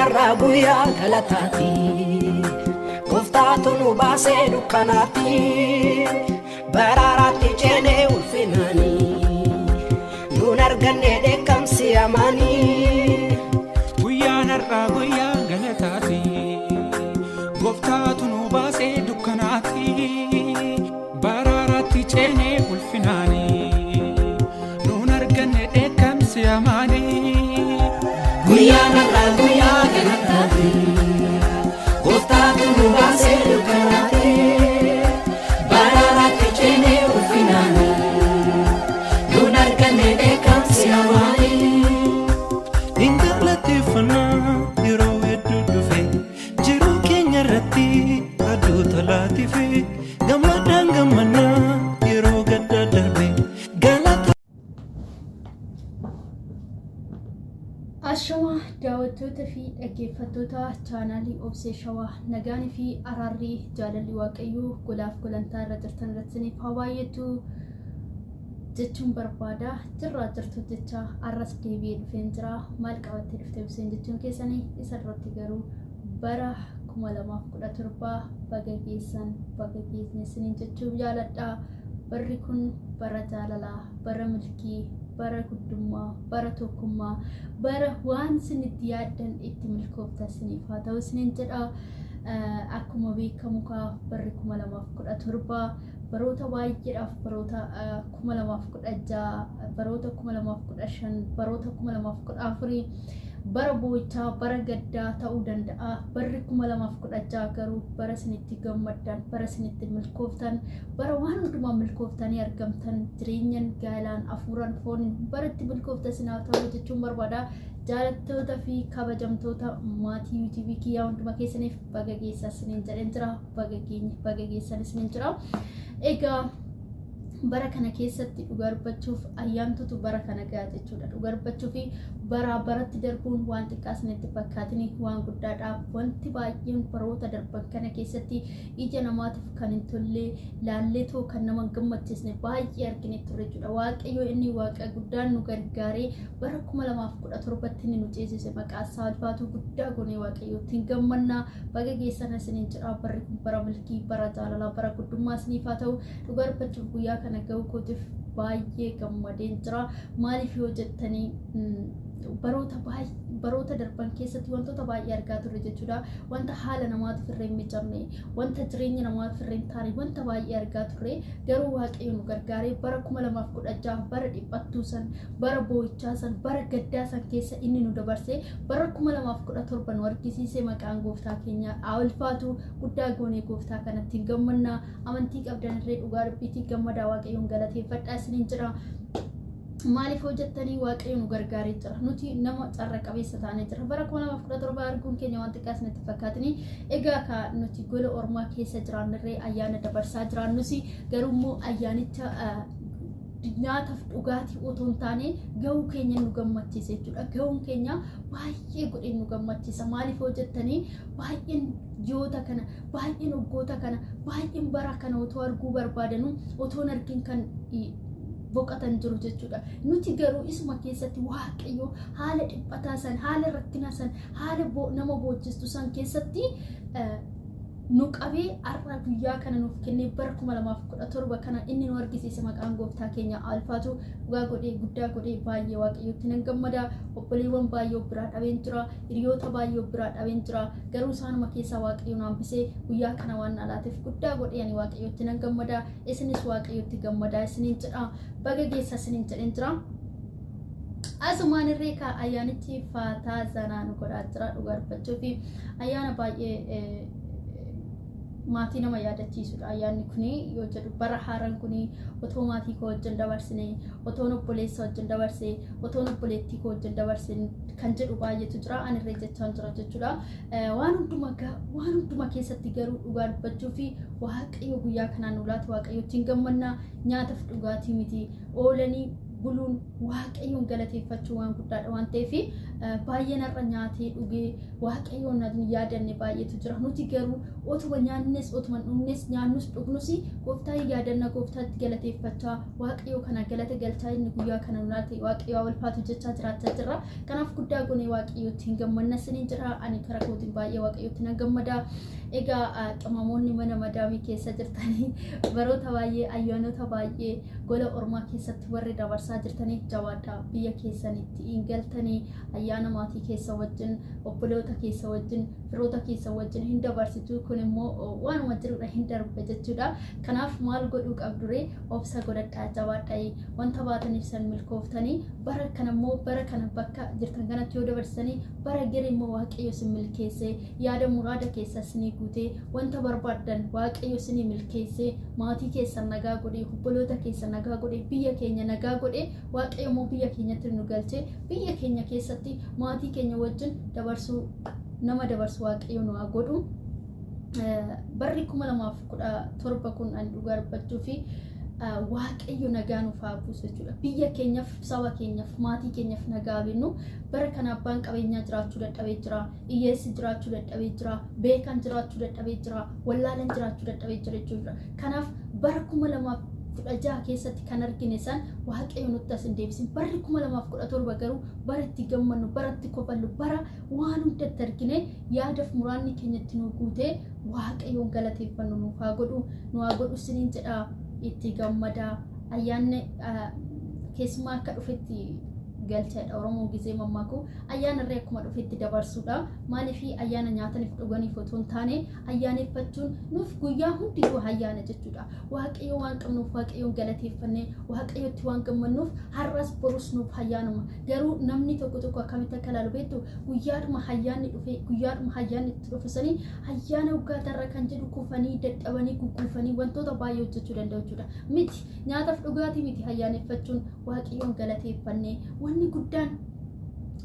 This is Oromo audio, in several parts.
har'aa guyyaa galataati. Gooftaatu nu baasee dukkanaatti. Baraaraatti ceenee ulfinaanii. Nuun arganne dheekkamsi amaanii. Guyyaan har'aa guyyaa galataati. Gooftaatu nu baasee dukkanaatti. Baraaraatti ceenee ulfinaanii. Nuun arganne dheekkamsi amaanii. Guyyaan har'aa guyyaa galataati. Gooftaatu nu baasee dukkanaatti. Baraaraatti ceenee ulfinaanii. Nuun arganne dheekkamsi amaanii. Hin galateeffannaa yeroo hedduu dhufe jiruu keenya irratti aduu tolaatiif gammadaan gammannaa yeroo gaddaa darbe galata. Ashama daawwattoota fi dhaggeeffattoota chaanaalii Obsee Shawaa, nagaan fi araarri jaalalli Waaqayyoo golaaf golantaa irra jirtan irratti isiniif haa baay'atu jechuun barbaada. Jirraa jirtu jecha arras deebi'ee dhufeen jira. Maal qabattee dhufte Obseen jechuun keessanii isa duratti garuu bara 2017 baga geessan, baga geessne isiniin jechuun jaaladha. Barri kun bara jaalalaa, bara milkii, bara guddummaa, bara tokkummaa, bara waan isin itti yaaddan itti milkooftan isiniif haa ta'u isiniin jedha. Akkuma beekamu kaa barri 2017 baroota baay'eedhaaf, baroota 2016, baroota 2015, baroota 2014 bara boo'ichaa, bara gaddaa ta'uu danda'a. Barri 2016 garuu bara isin itti gammaddan, bara isin itti milkooftan, bara waan hundumaa milkooftanii argamtan, jireenyan, gaalaan, hafuuraan, fooniin bara itti milkooftan isin haa ta'u jechuun barbaada. Jaalattoota fi kabajamtoota maatii YouTube kiyyaa hunduma keessaniif baga geessaa isiniin jedheen jira. Baga geenye, baga geessan isiniin jira. Egaa bara kana keessatti dhugaa dubbachuuf ayyaantutu bara kana ga'a jechuudha. Dhugaa dubbachuuf baraa baratti darbuun waan xiqqaa isinitti fakkaatini, waan guddaadha. Wanti baay'een baroota darban kana keessatti ija namaatiif kan hin tolle laalletoo kan nama hin gammachiisne baay'ee argine turre jechuudha. Waaqayyo inni Waaqa guddaan nu gargaaree bara 2017tti inni nu ceesise maqaa isaa ulfaatu, guddaa goonee Waaqayyootti hin gammannaa. Baga geessan isiniin jedha. Barri kun bara milkii, bara jaalalaa, bara guddummaa isiniif haa ta'u. Dhugaa dubbachuuf guyyaa kana ga'uu kootiif baay'ee gammadeen jira. Maaliif yoo jettanii, baroota baay'ee baroota darban keessatti wantoota baay'ee argaa turre jechuudha. Wanta haala namaatiif irra hin mijanne, wanta jireenya namaatiif irra hin taane, wanta baay'ee argaa turre. Garuu Waaqayyo nu gargaaree bara 2016 bara dhiphattuu san, bara boo'ichaa san, bara gaddaa san keessa inni nu dabarse bara 2017 nu argisiise. Maqaan gooftaa keenya haa ulfaatu. Guddaa goonee gooftaa kanatti hin gammannaa. Amantii qabdan irree dhugaa dubbiitii gammadaa, Waaqayyoon galateeffadhaa isiniin jedha. Maaliif hojjettanii, Waaqayyo nu gargaaree jira. Nuti nama carra qabeessa taanee jira. Bara 2017 arguun keenya waan xiqqaa isinitti fakkaatini. Egaa ka nuti gola ormaa keessa jiraannirree ayyaana dabarsaa jiraannus, garuu immoo ayyaanicha nyaataaf dhugaatii otoo hin taane gahuu keenya nu gammachiisa jechuudha. Gahuun keenya baay'ee godhee nu gammachiisa. Maaliif hojjettanii, baay'een ji'oota kana, baay'een waggoota kana, baay'een bara kana otoo arguu barbaadanuu otoo hin argin kan boqotan jiru jechuudha. Nuti garuu isuma keessatti Waaqayyo haala dhiphataa san, haala rakkinaa san, haala nama boochistu san keessatti nu qabee har'a guyyaa kana nuuf kennee bara 2017 kana inni nu argisiise maqaan gooftaa keenya ulfaatu. Dhugaa godhee, guddaa godhee baay'ee Waaqayyotti nan gammada. Obboleewwan baay'ee of biraa dhabeen jira. Hiriyoota baay'ee of biraa dhabeen jira. Garuu isaanuma keessaa Waaqayyo nu hambisee guyyaa kana waan na laateef guddaa godhee ani Waaqayyotti nan gammada. Isinis Waaqayyotti gammadaa isiniin jedha. Baga geessa isiniin jedheen jira. Asumaan irree kaa ayyaanichi faataa zanaa nu godhaa jira. Dhugaa dubbachuu fi ayyaana baay'ee maatii nama yaadachiisudha. Ayyaanni kuni yoo jedhu, bara haaraan kuni otoo maatii koo wajjin dabarsine, otoon obboleessa wajjin dabarse, otoon obboleettii koo wajjin dabarse kan jedhu baay'eetu jira. Anirree jechaan jira jechuudha. Waan hunduma keessatti garuu dhugaa dubbachuu fi Waaqayyo guyyaa kanaan nu laate Waaqayyotti hin gammannaa. Nyaataaf dhugaatii miti oolanii buluun Waaqayyoon galateeffachuu waan guddaadha waan ta'eef baay'een har'a nyaatee dhugee Waaqayyoon hin yaadanne baay'eetu jira. Nuti garuu otuma nyaannes otuma dhugnes nyaannus dhugnus Gooftaa hin yaadanna, Gooftaatti galateeffachaa, Waaqayyoo kana galata galchaa, inni guyyaa kana nu laate Waaqayyo haa ulfaatu jechaa jiraachaa jirra. Kanaaf guddaa goonee Waaqayyootti hin gammanna isiniin jira. Ani karaa kootiin baay'ee Waaqayyootti nan gammada. Egaa qimamoonni mana madaamii keessa jirtanii baroota baay'ee, ayyaanota baay'ee gola ormaa keessatti warri dabarsaa jirtanii, jabaadhaa. Biyya keessanitti hin galtanii, ayyaana maatii keessa wajjin, obboloota keessa wajjin, firoota keessa wajjin hin dabarsitu. Kun immoo waanuma jirudha, hin darba jechuudha. Kanaaf maal godhuu qabduree? Obsa godhadhaa, jabaadhaa. Wanta baataniif san milkooftanii, bara kana immoo, bara kana bakka jirtan kanatti yoo dabarsitanii, bara gari immoo Waaqayyo isin milkeessee, yaada muraada keessa isinii guutee, wanta barbaaddan Waaqayyo isinii milkeessee, maatii keessan nagaa godhee, obboloota keessan nagaa godhee, biyya keenya nagaa godhee, Waaqayyo immoo biyya keenyatti nu galchee, biyya keenya keessatti maatii keenya wajjin dabarsuu nama dabarsu Waaqayyo nu haa godhu. Barri 2017 kun ani dhugaa dubbachuu fi Waaqayyo nagaa nuuf haa buusu jechuudha. Biyya keenyaaf, saba keenyaaf, maatii keenyaaf nagaa bennu. Bara kana abbaan qabeenyaa jiraachuu dadhabee jira. Hiyyeessi jiraachuu dadhabee jira. Beekan jiraachuu dadhabee jira. Wallaalan jiraachuu dadhabee jira jechuudha. Kanaaf bara 2016 keessatti kan argine san Waaqayyo nutti as hin deebisin. Barri 2017 garuu bara itti gammannu, bara itti kofallu, bara waan hundatti argine, yaadaf muraanni keenyatti nu guutee Waaqayyoon galateeffannu nuuf haa godhu, nu haa godhu isiniin jedha. Itti gammadaa. Ayyaanni keessumaa akka dhufetti galchadha. Oromoon gizee mammaaku ayyaana irree akkuma dhufetti dabarsuudha. Maaliif? Ayyaana nyaataniif dhuganiif otoo hin taane, ayyaaneffachuun nuuf guyyaa hundiyyuu ayyaana jechuudha. Waaqayyo waan qabnuuf Waaqayyoon galateeffannee, Waaqayyotti waan gammannuuf, har'as borus nuuf ayyaanuma. Garuu namni tokko tokko akkamitti akka ilaalu beektu? Guyyaadhuma ayyaanni dhufe, guyyaadhuma ayyaanni itti dhufe sanii, ayyaana waggaa kan jedhu kufanii, dadhabanii, gugguufanii wantoota baay'ee hojjechuu danda'u jechuudha. Miti, nyaataaf dhugaatii miti ayyaaneffachuun. Waaqayyoon galateeffannee,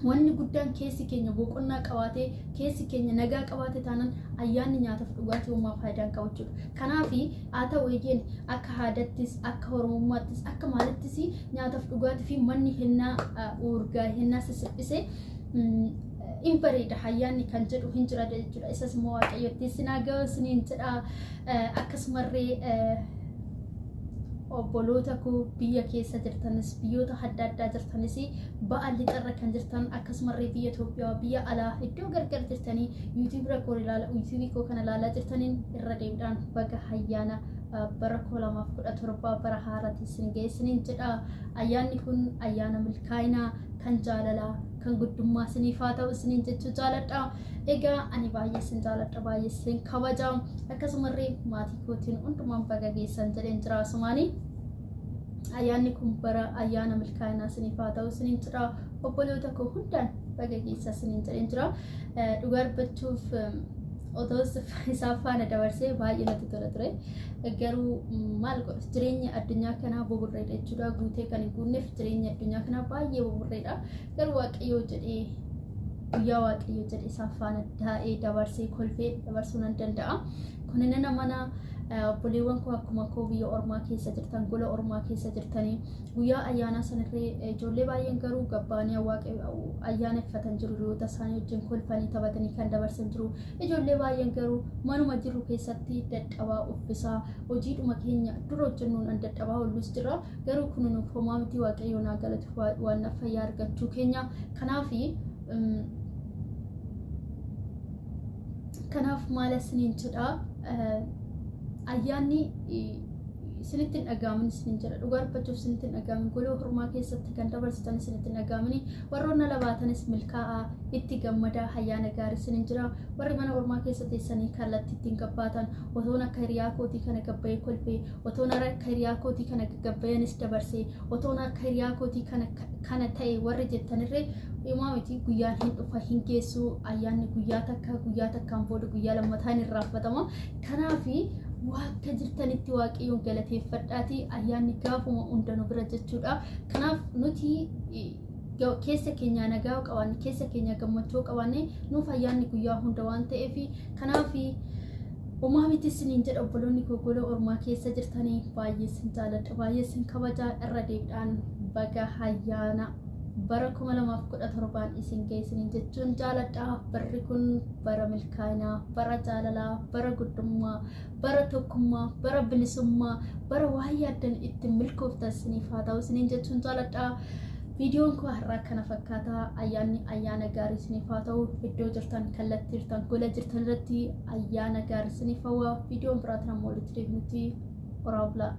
wanni guddaan keessi keenya boqonnaa qabaatee, keessi keenya nagaa qabaate taanaan, ayyaanni nyaataaf dhugaatii homaa faayidaa hin qabu jechuudha. Kanaaf haa ta'u, eeyyeen, akka aadattis, akka Oromummaattis, akka maalittis nyaataaf dhugaatii fi manni hennaa urgaa hennaa sissiphisee hin bareeda ayyaanni kan jedhu hin jira jechuudha. Isas immoo Waaqayyotti sinaa ga'u isiniin jedha. Akkasumarree obboloota koo biyya keessa jirtanis, biyyoota adda addaa jirtanis, ba'a lixarra kan jirtan, akkasumarree biyya Itoophiyaa, biyya alaa iddoo gargar jirtanii YouTube koo ilaala, YouTube koo kana ilaalaa jirtaniin, irra deebiidhaan baga ayyaana bara 2017, bara haaraatti isin geessiniin jedha. Ayyaanni kun ayyaana milkaa'inaa, kan jaalalaa, kan guddummaa isiniif haa ta'u isiniin jechuu jaaladha. Egaa ani baay'ee isin jaaladha, baay'ee isin kabaja. Akkasumarree maatii kootiin hundumaan baga geessan jedheen jira asumaanii. Ayyaanni kun bara ayyaana milkaa'inaa isiniif haa ta'u isiniin jira. Obboloota koo hundaan baga geessa isiniin jedheen jira. Dhugaa dubbachuuf otoo isaan faana dabarsee baay'ee natti tola ture. Garuu maal godhu, jireenya addunyaa kanaa buburreedha jechuudha. Guutee kan hin guunneef jireenya addunyaa kanaa baay'ee buburreedha. Garuu Waaqayyoo jedhee, guyyaa Waaqayyoo jedhee isaan faana daa'ee dabarsee, kolfee dabarsuu nan danda'a. Kun nana mana obboleewwan koo akkuma koo biyya ormaa keessa jirtan, gola ormaa keessa jirtanii, guyyaa ayyaanaa sanirree ijoollee baay'een garuu gabbaanii ayyaaneffatan jiru. Hiriyoota isaanii wajjin kolfanii taphatanii kan dabarsan jiru. Ijoollee baay'een garuu manuma jirru keessatti dadhabaa, uffisaa, hojiidhuma keenya dura hojjennuun an dadhabaa ollus jira. Garuu kun nuuf homaa miti. Waaqayyo naa galatu waan fayyaa argachuu keenya. Kanaaf maal isiniin jedha, ayyaanni isinitti hin dhaga'amin isiniin jedha. Dhugaa dubbachuuf isinitti hin dhaga'amin. Gola ormaa keessatti kan dabarsitan isinitti hin dhaga'amin. Warroonni ala baatanis milkaa'aa, itti gammadaa, ayyaana gaarii isiniin jira. Warri mana ormaa keessa teessanii kallattii ittiin gabbaatan, otoon akka hiriyaa kootii kana gabbayee kolfee, otoon akka hiriyaa kootii kana gabbayanis dabarsee, otoon akka hiriyaa kootii kana ta'e warri jettanirree, himaa miti, guyyaan hin dhufa, hin geessu. Ayyaanni guyyaa takka, guyyaa takkaan booda guyyaa lammataan hin raaffatama. Kanaafi akka jirtanitti Waaqayyoon galateeffadhaati. Ayyaanni gaafuma hunda nu bira jechuudha. Kanaaf nuti keessa keenyaa nagaa qabaanne, keessa keenya gammachuu qabaanne, nuuf ayyaanni guyyaa hunda waan ta'eef, kanaaf homaa miti isiniin jedha. Obboloonni koo gola ormaa keessa jirtanii, baay'ee isin jaaladha, baay'ee isin kabajaa. Irra deebiidhaan Baga ayyaana bara 2017n isin geessiniin jechuun jaaladha. Barri kun bara milkaa'inaa, bara jaalalaa, bara guddummaa, bara tokkummaa, bara bilisummaa, bara waan yaaddan ittiin milkooftan isiniif haa ta'u isiniin jechuun jaaladha. Viidiyoon koo har'aa kana fakkaata. Ayyaanni ayyaana gaarii isiniif haa ta'u. Iddoo jirtan, kallattii jirtan, gola jirtan irratti ayyaana gaarii isiniif hawwa. Viidiyoon biraatiin ammoo walitti deebinutti horaa bulaa.